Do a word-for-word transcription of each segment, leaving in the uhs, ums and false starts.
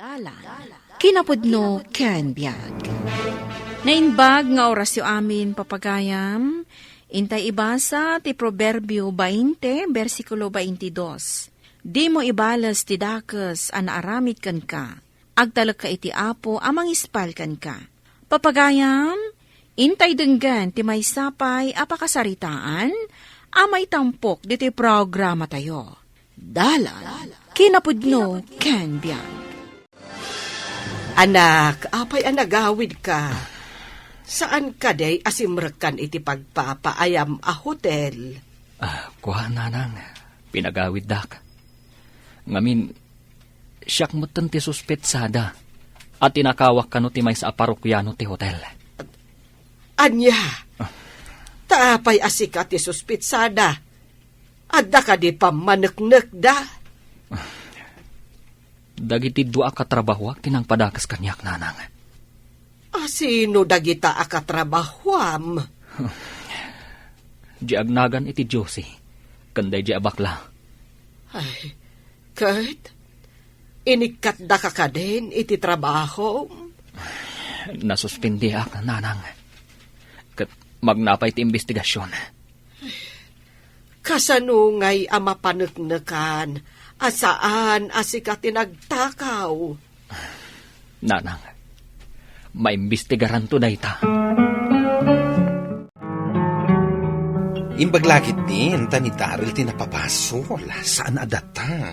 Dalan, kinapudno ken biag. Naimbag nga orasyo amin, papagayam. Intay ibasa ti Proverbio bainte, bersikulo baintidos. Dimo ibales ti dakes a naaramid kenka. Agtalekka iti Apo a mangispal kenka. Papagayam, intay denggen ti maysa pay a pakasaritaan a maitampok ditoy programatayo. Dalan, kinapudno ken biag. Anak, apay a nagawidka? Saan kadi a simrekkan iti pagpapaayam a hotel? Ah, kua, nanang, pinagawiddak. Ngamin, siak metten ti suspetsada a tinakawak kano ti maysa a parokiano ti hotel. Ania? Ta apay a sika ti suspetsada? Adda kadi pammaneknekda? Dagiti dua a katrabahoak ti nangpadakes kaniak, nanang. A sino dagita a katrabahoam? Di agnagan iti Josie, ken daydi a bakla. Ay, ket inikkatdaka kadin iti trabahom? Nasuspendiak, nanang. Ket magna pay ti imbestigasion. Kasano ngay a mapaneknekan a saan a sika ti nagtakaw? Nanang, maimbestigaranto dayta. Imbag la ketdin ta ni Daryl ti napabasol, saan a data.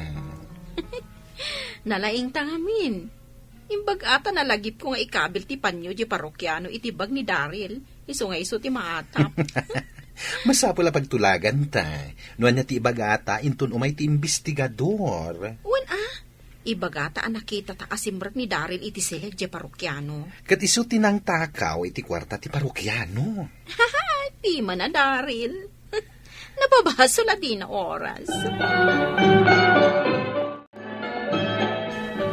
Nalaingta ngamin. Imbag a ta nalagipko nga ikabil ti panyo di parokiano iti bag ni Daryl, isu nga isu ti maatap. Masapul a pagtulaganta. No ania ti ibagata, inton umay ti imbestigador. Wen a, ibagata a nakitata a simrek ni Daryl iti siled di parokiano. Ket isu ti nangtakaw iti kuarta ti parokiano. Pimana, Daryl. Napabasol a dina oras.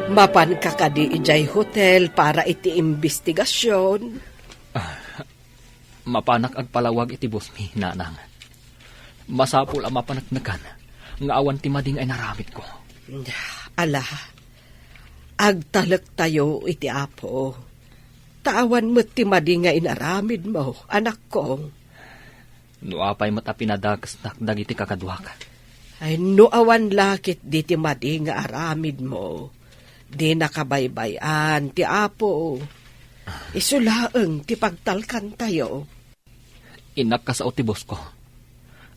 Mapanka kadi idiay hotel para iti imbestigasion? Ah, mapanak agpalawag iti bossmi, nanang. Masapul a mapaneknekan nga awan ti madi nga inaramidko. Ala, agtalektayo iti Apo. Ta awan met ti madi nga inaramidmo, anakko. No apay met a pinadakesnak dagiti kakaduak. Ay, no awan la ketdi ti madi nga aramidmo, dina kabaybay-an ti Apo. Isu laeng ti pagtalkantayo. Innak a sao ti bossko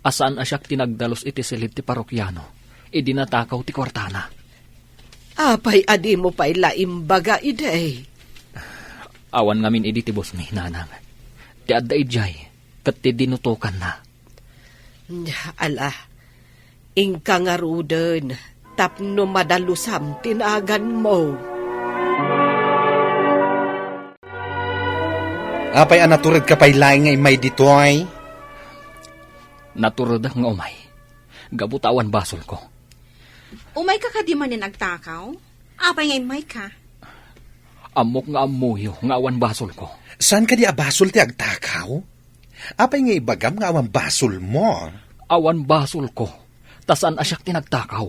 a saan a siak ti nagdalus iti silid ti parokiano idi natakaw ti kuartana. Apay a dimo pay la imbaga idi? Awan ngamin idi ti bossmi, nanang. Ti adda idiay, ket ti dinutokanna. Ala, inka ngaruden tapno madalusam ti naganmo. Apay a naturedka pay laeng nga immay ditoy? Naturedak nga umay, gapu ta awan basolko. Umayka kadi manen agtakaw? Apay nga immayka? Ammok nga ammoyo nga awan basolko. Saan kadi a basol ti agtakaw? Apay nga ibagam nga awan basolmo? Awan basolko, ta saan a siak ti nagtakaw.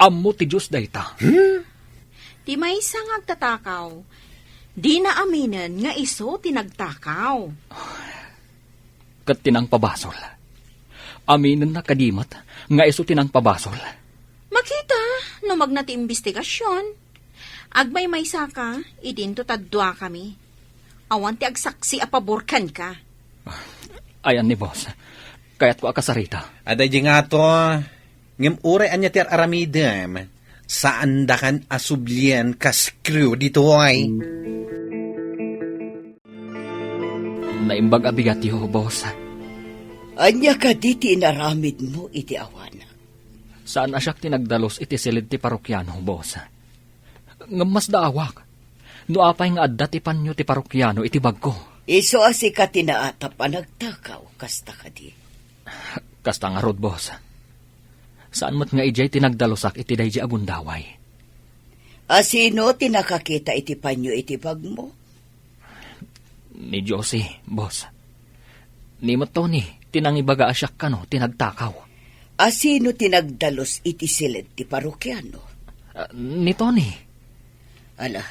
Ammo ti Dios dayta. Hmm? Ti maysa nga agtatakaw, dina aminen nga isu ti nagtakaw. Ket ti nangpabasol, aminenna kadi met nga isu ti nangpabasol. Makita no magna ti imbestigasion. Agmaymaysaka, idinto ta duakami. Awan ti agsaksi a pabor kenka. Ayan ni boss. Kayatko a kasarita. Adda idi ngato, ngem uray ania ti ar-aramidem, saandakan a sublien kas crew ditoy. Naimbag a bigatyo, boss. Ania kadi ti inaramidmo iti awanak? Saan a siak ti nagdalus iti silid ti parokiano, boss. Ngem masdaawak no apay nga adda ti panyo ti parokiano iti bagko. Isu a sika ti naatap a nagtakaw, kasta kadi? Kasta ngarud, boss. Saan met nga idiay ti nagdalusak iti daydi a gundaway. A sino ti nakakita iti panyo iti bagmo? Ni Josie, boss. Ni met Tony ti nangibaga a siak kano ti nagtakaw. A sino ti nagdalus iti siled ti parokiano? Ah, ni Tony. Ala,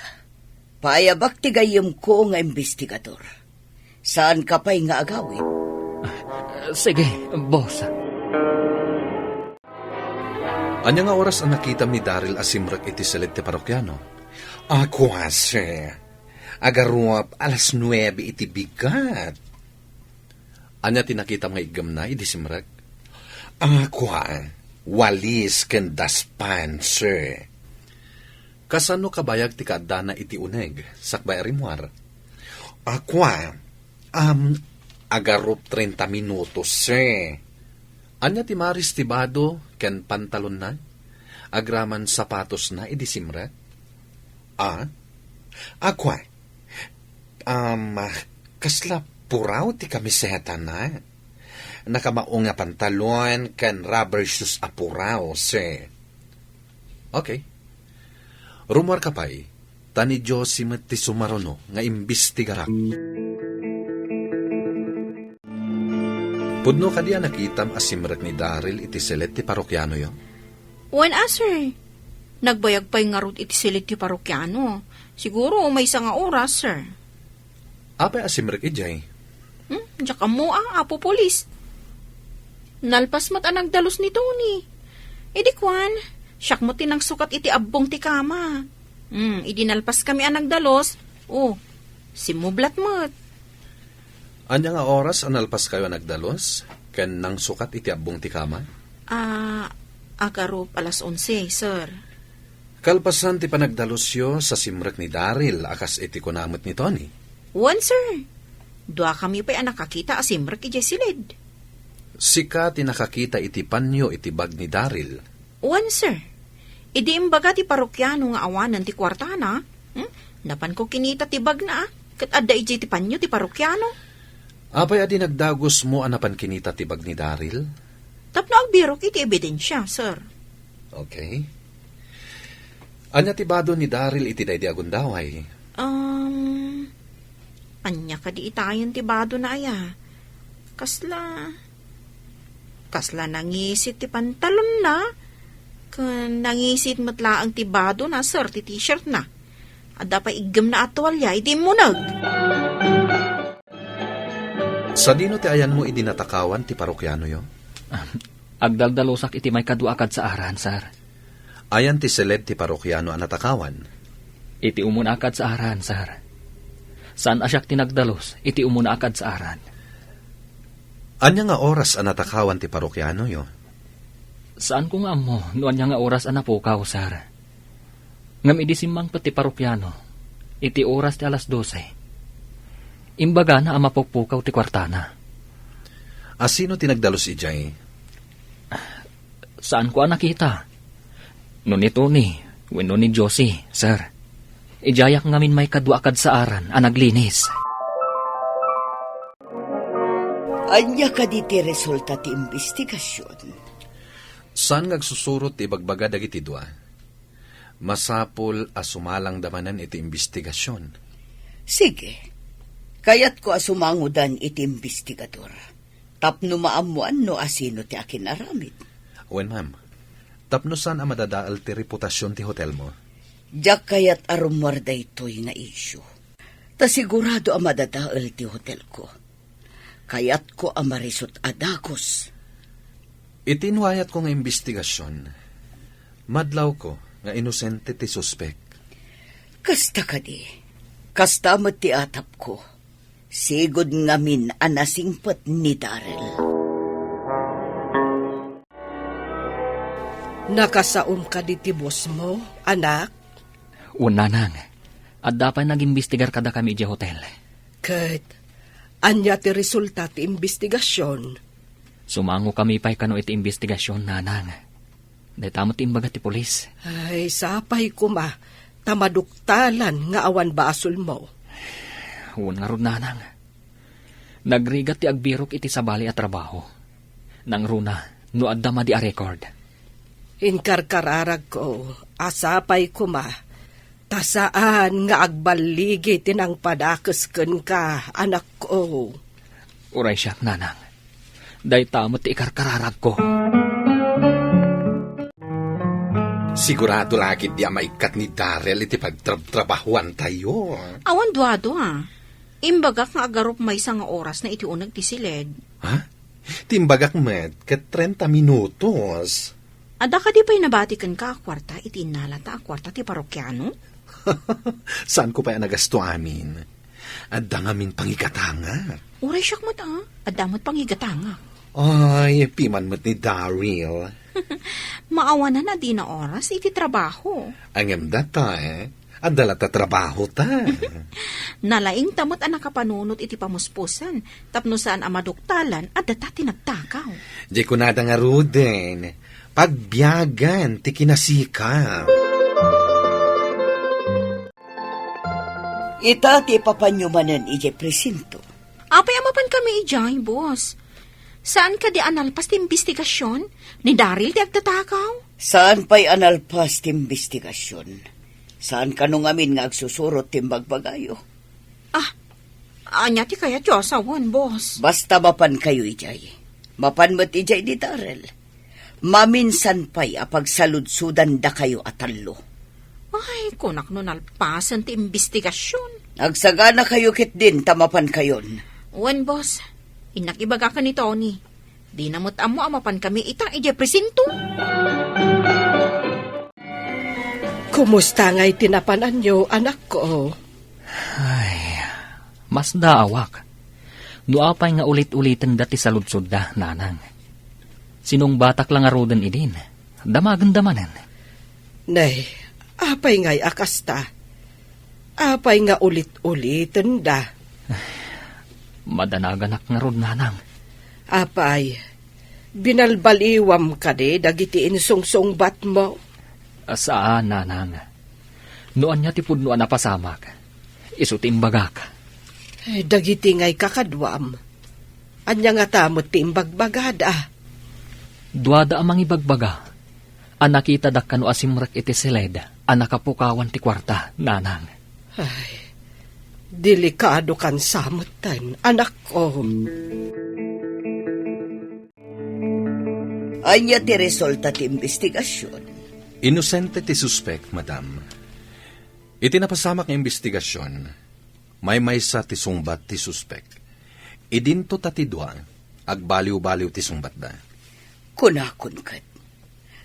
paayabak ti gayyemko nga imbestigador. Saanka pay nga agawid. Sige, boss. Ania nga oras a nakitam ni Daryl a simrek iti siled ti parokiano? Akua, sir. Agarup alas nuebe iti bigat. Ania ti nakitam nga iggemna idi simrek? Akua, walis ken daspan, sir. Kasano kabayag ti kaaddana iti uneg, sakbay a rimmuar? Akua, am, agarup treinta minutos, sir. Ania ti maris ti bado ken pantalonna, agraman sapatosna idi simrek? A? Akua, am, kasla puraw ti kamisetana. Nakamao nga pantalon ken rubber shoes a puraw, sir. Okay. Rummuarka pay, ta ni Josie met ti sumaruno nga imbestigarak. Pudno kadi a nakitam a simrek ni Daryl iti siled ti parokianoyo? Wen a, sir. Nagbayag pay ngarud iti siled ti parokiano. Siguro maysa nga oras, sir. Apay a simrek idiay? Hmm, diak ammo a, Apo Pulis. Nalpas met a nagdalus ni Tony. Idi kuan, siak met ti nangsukat iti abbong ti kama. Hmm, idi nalpas kami a nagdalus, oh, simmublat met. Ania nga oras a nalpaskayo a nagdalus ken nangsukat iti abbong ti kama? Ah, agarup alas onse, sir. Kalpasan ti panagdalusyo sa simrek ni Daryl a kas iti kuna met ni Tony? Wen, sir. Duakami pay a nakakita a simrek idiay siled. Sika ti nakakita iti panyo iti bag ni Daryl? Wen, sir. Idi imbaga ti parokiano nga awanen ti kuartana, hmm, napanko kinita ti bagna, ket adda idiay ti panyo ti parokiano. Apay a di nagdagusmo a napan kinita ti bag ni Daryl? Tapno agbirok iti ebidensia, sir. Okay. Ania ti bado ni Daryl iti daydi a gundaway? Um, ania kadi itayen ti badona aya? Kasla, kasla nangisit ti pantalonna, ken nangisit met laeng ti badona, sir, ti t-shirtna. Adda pay iggemna a tualia iti immuneg. Sadino ti ayanmo idi natakawan ti parokianoyo? Ah, agdaldalusak iti maikadua a kadsaaran, sir. Ayan ti siled ti parokiano a natakawan? Iti umuna a kadsaaran, sir. Saan a siak ti nagdalus iti umuna a kadsaaran. Ania nga oras a natakawan ti parokianoyo? Saanko nga ammo no ania nga oras a napukaw, sir. Ngem idi simmangpet ti parokiano, iti oras ti alas dose, imbagana a mapukpukaw ti kuartana. A sino ti nagdalus idiay? Saanko a nakita. No ni Tony, wenno ni Josie, sir. Idiayak ngamin maikadua a kadsaaran a naglinis. Ania kadi ti resulta ti imbestigasion? Saan nga agsusurot ti ibagbaga dagiti dua? Masapul a sumalangda manen iti imbestigasion. Sige. Kayatko a sumangodan iti imbestigador tapno maammoan no asino ti akin-aramid. Wen, ma'am. Tapno saan a madadael ti reputasion ti hotelmo. Diak kayat a rummuar daytoy nga isyu. Ta sigurado a madadael ti hotelko. Kayatko a marisut a dagus. Iti inuwayatko nga imbestigasion, madlawko nga inosente ti suspek. Kasta kadi, kasta met ti atapko. Sigud ngamin a nasingpet ni Daryl. Nakasaom kadi ti bossmo, anak? Wen, nanang. Adda pay nagimbestigar kadakami idiay hotel. Ket ania ti resulta ti imbestigasion? Sumangokami pay kano iti imbestigasion, nanang. Dayta met ti imbaga ti pulis. Ay, sapay koma, ta maduktalan nga awan basolmo. Wen ngarud, nanang. Nagrigat ti agbirok iti sabali a trabaho. Nangruna, no adda madi a record. Inkarkararagko a sapay koma, ta saan nga agballigi ti nangpadakes kenka, anakko. Uray siak, nanang. Dayta met ti ikarkararagko. Sigurado la ketdi a maikkat ni Daryl iti pagtrabtrabahuantayo. Awan duadua. Imbagak nga agarup maysa nga oras na iti uneg ti siled. Ha? Ti imbagak met ket trenta minutos. Adda kadi pay nabati kenka a kuarta iti innalata a kuarta ti parokiano? Saanko pay a nagasto amin. Adda ngamin pangigatangak. Uray siak met, a. Adda met pangigatangak. Ay, piman met ni Daryl. Maawanan a dina oras iti trabaho. Ngem data, eh. Adda la ta trabaho ta. Nalaingta met a nakapanunot iti pamuspusan, tapno saan a maduktalan a data ti nagtakaw. Di kunada ngaruden, pagbiagan ti kinasikap. Ita ti ipapanyo manen idiay presinto. Apay a mapan kami idiay, boss? Saan kadi a nalpas ti imbestigasyon? Ni Daryl ti agtatakaw? Saan pay a nalpas ti imbestigasyon? Saan kano ngamin nga agsusurot ti imbagbagayo? Ah, ania ti kayatyo a sawen, boss? Basta mapan kayo idiay. Mapan met idiay ni Daryl. Maminsan pay a pagsaludsodandakayo a tallo. Ay, kunak no nalpasen ti imbestigasyon. Agsaganakayo ketdin ta mapankayon. Wen, boss. Innak ibagakan ni Tony. Dina met ammo a mapan kami ita idiay presinto. Kumusta ngay ti napananyo, anakko? Ay, masdaawak. No apay nga ulit-ulitenda ti saludsodda, nanang. Sinungbatak la ngaruden idin. Damagenda manen. Nay, apay ngay a kasta? Apay nga ulit-ulitenda? Madanaganak ngarud, nanang. Apay, binalbaliwam kadi dagiti insungsungbatmo? Saan, nanang. No ania ti pudno a napasamak, isu ti imbagak. Eh, dagiti ngay kakaduam, ania ngata met ti imbagbagada? Duada a mangibagbaga a nakitadak kano a simrek iti siled a nakapukawan ti kuarta, nanang. Ay, delikadokan sa metten, anakko. Ania ti resulta ti imbestigasyon? Inosente ti suspek, madam. Iti napasamak nga imbestigasyon, maymaysa ti sungbat ti suspek. Idinto ta ti dua, agbaliw-baliw ti sungbatda. Kunakon ket,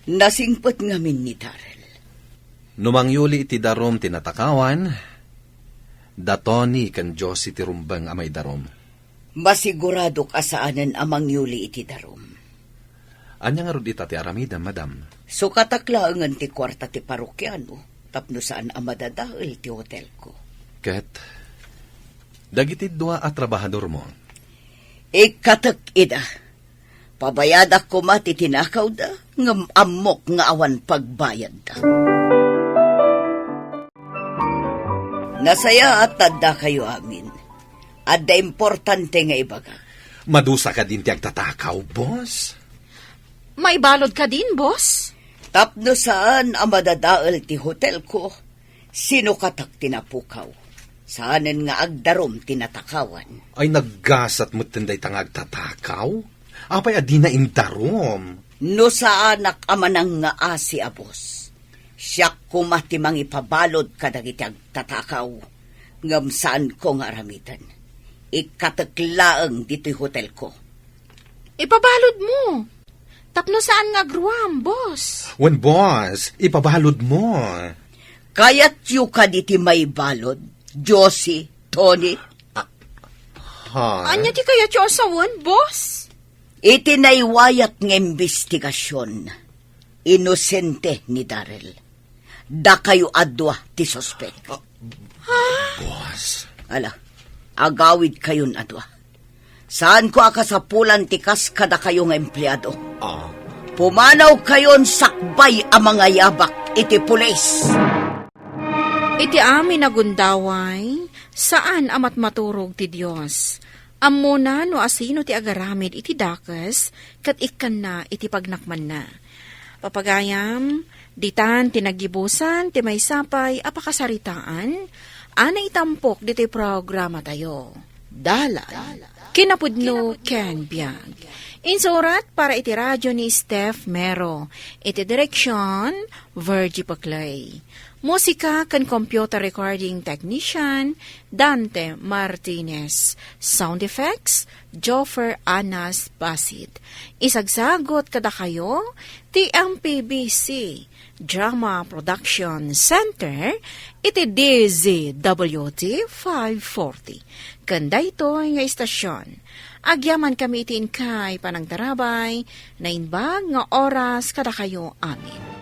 nasingpet ngamin ni Daryl. No mangyuli iti darum ti natakawan, da Tony ken Josie ti rumbeng a maidarum. Masiguradok a saanen a mangyuli iti darum. Ania ngarud ita ti aramidem, madam? Sukatak laengen ti kuarta ti parokiano tapno saan a madadael ti hotelko. Ket dagiti dua a trabahadormo? Ikkatek ida. Pabayadak koma ti tinakawda, ngem ammok nga awan pagbayadda. Nasayaat ta addakayo amin. Adda importante nga ibagak. Madusa kadin ti agtatakaw, boss? Maibalod kadin, boss? Tapno saan a madadael ti hotelko, sinukatak ti napukaw. Saanen nga agdarum ti natakawan. Ay, naggasat metten dayta nga agtatakaw? Apay a dina indarum? No saanak a manangngaasi a boss, siak koma ti mangipabalod kadagiti agtatakaw, ngem saanko nga aramiden. Ikkatek laeng ditoy hotelko. Ipabalodmo. Tapno saan nga agruam, boss? Wen, boss, ipabalodmo. Kayatyo kadi ti maibalod, Josie, Tony? Ha? Ania ti kayatyo a sawen, boss? Iti naiwayat nga imbestigasyon, inosente ni Daryl. Dakayo a dua ti suspek. Ah, boss. Ala, agawidkayon a dua. Saanko a kasapulan ti kas kadakayo nga empleado. Ah. Pumanawkayon sakbay a mangayabak iti pulis. Iti amin a gundaway, saan a matmaturog ti Dios. Ammona no asino ti agaramid iti dakes, ket ikkanna iti pagnakmanna. Papagayam, ditan ti naggibusan ti maysa pay a pakasaritaan a naitampok ditoy programatayo. Dalan, kinapudno ken biag. Insurat para iti radyo ni Steph Mero. Iti direksyon, Virgie Paclay. Musika ken computer recording technician, Dante Martinez. Sound effects, Joffer Anas Basit. Isagsagot kadakayo ti M P B C Drama Production Center iti D Z W T five forty. Ken daytoy nga istasyon, agyaman kami iti inkay panangtarabay, naimbag nga oras kadakayo amin.